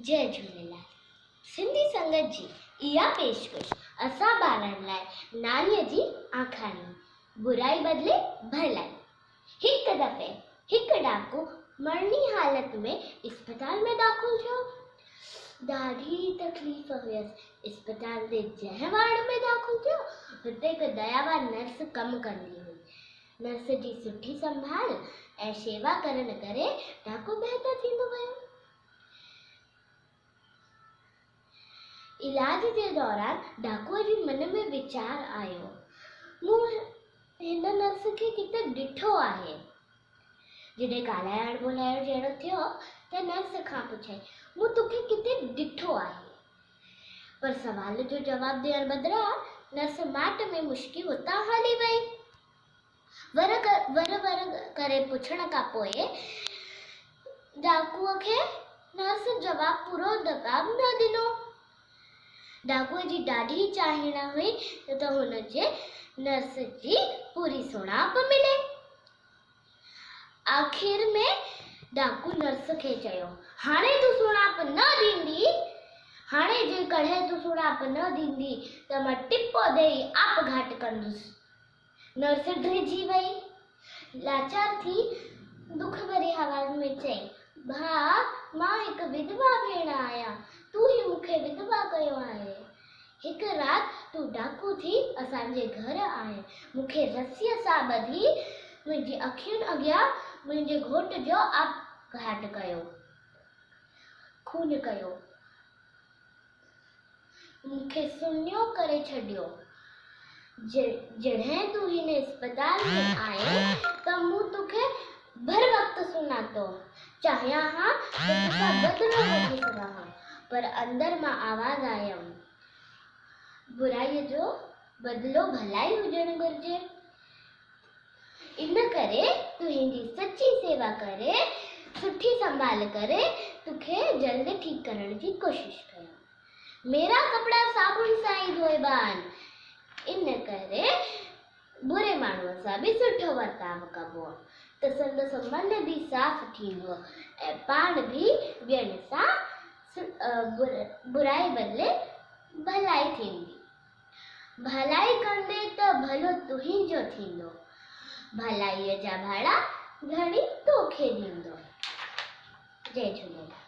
جئي جهوليلال. سنڌي سنگت جي اها پيشڪش اسان ٻارن لاء نانيء جي آکاڻي، برائي بدلي ڀلائي. هڪ دفعي هڪ ڊاڪو مرڻي حالت ۾ اسپتال ۾ داخل ٿيو. ڏاڍي تڪليف هيس. اسپتال جي جنهن وارڊ ۾ داخل ٿيو، هتي هڪ دياوان نرس ڪم ڪندي هئي. نرس جي سٺي سنڀال ۽ شيوا ڪرڻ ڪري ڊاڪو بهتر ٿيندو ويو. علاج جي دوران ڊاڪوء جي من ۾ ويچار آيو، مون هن نرس کي ڪٿي ڏٺو آهي. جڏهن ڳالهائڻ ٻولهائڻ جهڙو ٿيو ته نرس کان پڇيائين، مون توکي ڪٿي ڏٺو آهي. پر سوال جو جواب ڏيڻ بدران نرس ماٺ ۾ مشڪي اتان هلي وئي. ور ور ور ڪري پڇڻ کان پوء ڊاڪوء کي نرس جواب پورو جواب نه ڏنو. ڊاڪوء جي ڏاڍي چاهڻ هئي ته هن جي نرس جي پوري سڻائپ ملي. آخر ۾ ڊاڪو نرس کي چيو، هاڻي تون سڻائپ نه ڏيندي؟ هاڻي جيڪڏهن تون سڻائپ نه ڏيندي ته مان ٽپو ڏيئي آپگهات ڪندس. نرس ڊڄي وئي. لاچار ٿي دک ڀري آواز ۾ چئي، ڀاء، مان هڪ وڌوا ڀيڻ آهيان. تون ئي مون کي وڌوا ڪيو آهي. هڪ رات تون ڊاڪو ٿي اسان جي گهر آئين، مون کي رسيء سان ٻڌي منهنجي اکين اڳيان منهنجي گهوٽ جو آپگهات ڪيو، خون ڪيو، مون کي سڃو ڪري ڇڏيو. جڏهن تون هن اسپتال ۾ آئين ته مون توکي بروقت سڃاتو. چاهيان ها ته توکان بدلو وٺي سگهان ها، پر اندر مان آواز آيم، برائيء جو بدلو ڀلائي هجڻ گهرجي. ان ڪري تنهنجي سچي سيوا ڪري، سٺي سنڀال ڪري، توکي جلد ٺيڪ ڪرڻ جي ڪوشش ڪيم. ميرا ڪپڙا صابڻ سان ئي ڌوئبا آهن، ان ڪري بري ماڻهوء سان به سٺو ورتاء ڪبو ته سندس من به صاف ٿيندو ۽ پاڻ به ٻين سان برائي بدلي ڀلائي ٿيندي. ڀلائي ڪندي ته ڀلو تنهنجو ٿيندو. ڀلائيء جا ڀاڙا ڌڻي توکي ڏيندو. جئي جهوليلال.